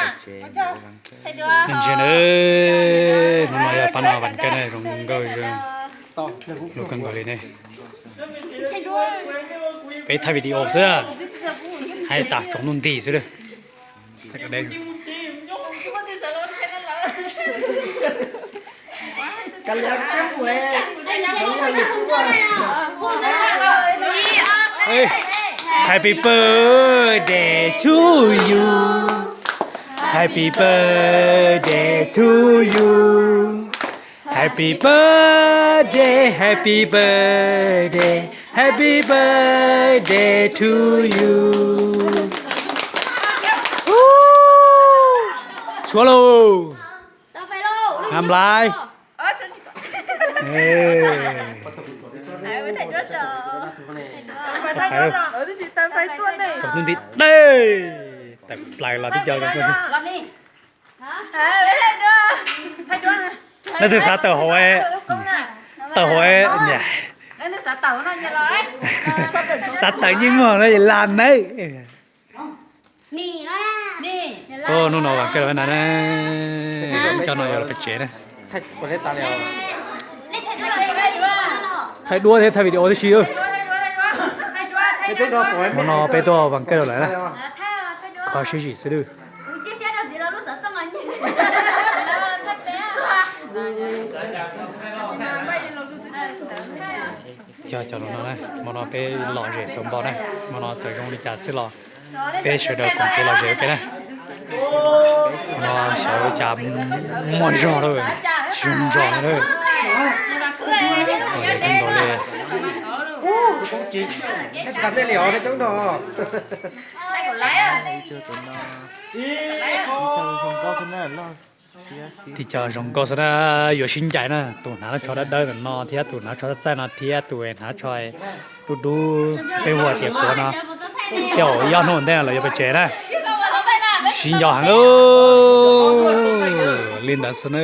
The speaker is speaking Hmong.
Nej ntsia na, hnub no yog pab no vas kawg na, zoo nkauj zoo, zoo kawg nkaus li ne. Peb thaij video xwb, hais tas tsaus ntuj nti xwb. Happy birthday to you. Happy birthday to you. Happy birthday, happy birthday, happy birthday to you. Tshuav lauj. Nqa nplai. Tawm plaws los tib co. Leej twg xav tawm hauv, tawm hauv, xav tawm yeej muag no las nawb. Tuaj hnub no vas kawg lawm na, cov no yuav los pem tsev na. Thaij duab thiab thaij video tib si. Hmo no peb tuaj vas kawg lawm na, kho siab zim xwb lawm. Yog cov no, hmo no peb lom zem xaus npaum na, hmo no txawm zoo li cas xwb los peb sawv daws koom kev lom zem ua ke na. Hmo no xyov ua cas muaj zog lawm, tsis zoo ntsog lawm. Ua li, tib co zoo nkauj xwb na, yuav sib ncaim na, tus hnav lub tsho dawb dawb ntawm no thiab tus hnav tsho txaij txaij no thiab tus hnav tsho dub dub peb hu tias puav no, tej zaum ib ob hnub ntej lawv yuav pem tsev na. Sib nco heev li ntawd xwb na.